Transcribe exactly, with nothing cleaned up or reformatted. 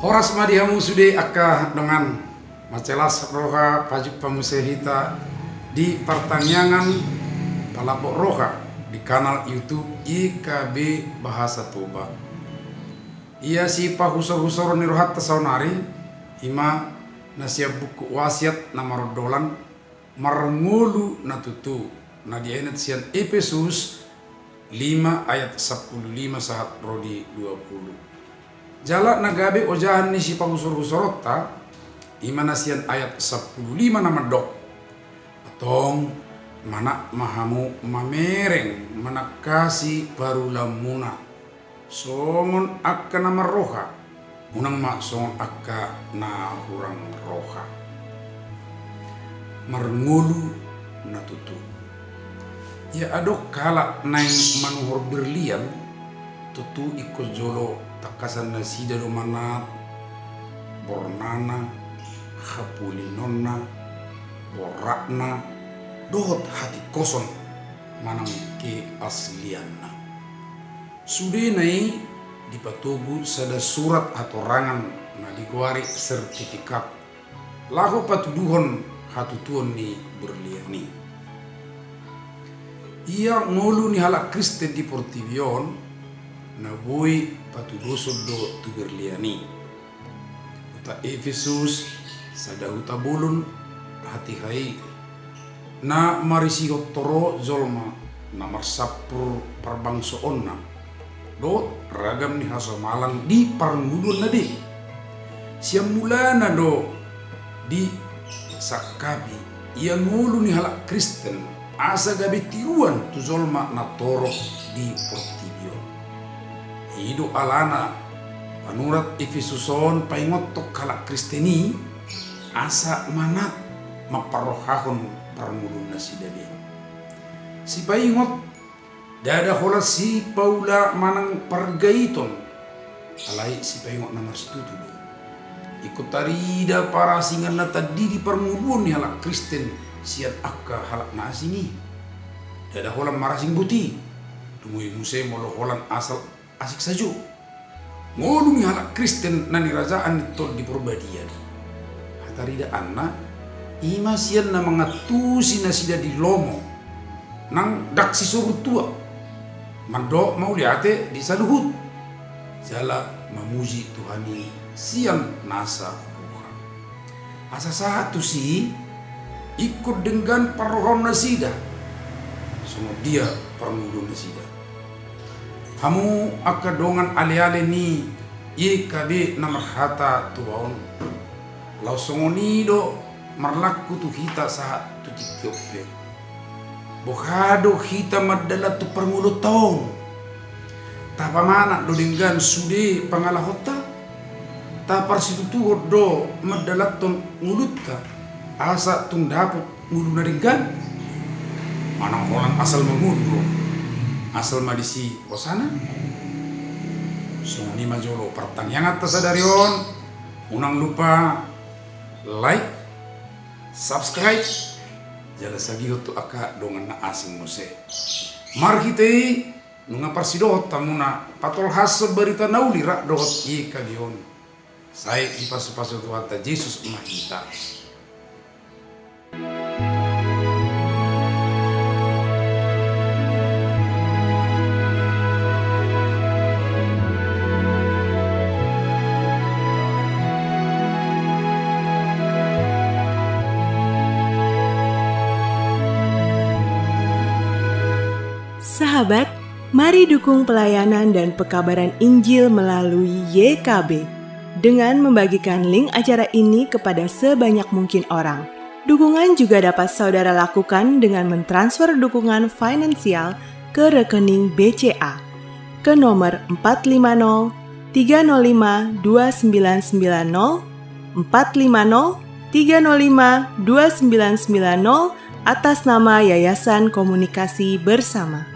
Horas ma di hamu sude angka dongan. Mansai las roha pajumpa muse hita di partangiangan Palambok Roha di kanal YouTube Y K B Bahasa Toba. Ia sipahusor-husoron ni rohanta saonari, i ma na sian buku Wasiat na mardolan, marngolu na tutu, na diainat sian Epesus lima ayat sampulu lima sahat ro di dua pulu. Jala na gabe ojahan ni sipahusor-husoronta, i ma na sian ayat sampulu lima na mandok: Antong, manat ma hamu mamereng manangkasi parulaonmuna, songon angka na marroha, unang ma songon angka na hurang roha. Marngolu na tutu. Ia adong halak naeng manuhor berlian, tutu ingkon jolo tangkasan nasida do manat bornana, hapolinonna, boratna, dohot hatingkoson manang keaslianna. Sudena i dipatogu sada surat hatorangan na digoari sertifikat, laho patuduhon hatutuon ni berlian i. Ia ngolu ni halak Kristen di portibi on na boi patudoson do tu berlian i. Huta Epesus, sada huta bolon hatiha i, na marisihon toro jolma na marsampur parbangsoonna, dohot ragam ni hasomalan di parngoluonna be. Sian mulana do disangkapi ia ngolu ni halak Kristen asa gabe tiruan tu jolma na torop di portibi on. I do alana panurat Epesus on paingothon halak Kristen i asa manat mamparrohahon parngoluonnasida be. Sipaingot, ndada holan sipaula manang pargaiton, alai sipaingot na marsitutu do. Ingkon tarida parasingan na tandi di parngoluon ni halak Kristen sian angka halak na asing i. Ndada holan marasing boti, dung i muse molo holan asal asing sajo. Ngolu ni halak Kristen na nirajaan ni Tondi Porbadia do. Hataridaanna, i ma sian na mangantusi nasida di lomo, nang ndang sisobur tuak, mandok mauliate di saluhut, jala mamuji Tuhan i sian nasa roha. Asa sahat tusi, ingkon denggan parrohaonnasida, songon dia parngoluonnasida. Hamu angka dongan aleale ni Y K B na marhata Toba on, laos songon i do marlaku tu hita sahat tu tingki on pe. Boha do hita mandalanhon parngoluonta on? Tapamanat do denggan sude pangalahonta? Taparsitutuhon do mandalanhon ngolunta asa tung dapot ngolu na denggan? Manang holan asal mangolu do, asal ma disi hosana? Songon i ma jolo partangianganta sadari on. Unang lupa like, subscribe, jala sagihon tu angka dongan na asing muse. Marhite i nunga parsidohot hamuna patolhashon barita na uli rap dohot Y K B on. Sai dipasupasu Tuhanta Jesus ma hita. Sahabat, mari dukung pelayanan dan pekabaran Injil melalui Y K B dengan membagikan link acara ini kepada sebanyak mungkin orang. Dukungan juga dapat saudara lakukan dengan mentransfer dukungan finansial ke rekening B C A ke nomor empat lima nol tiga nol lima dua sembilan sembilan nol, empat lima nol tiga nol lima dua sembilan sembilan nol, atas nama Yayasan Komunikasi Bersama.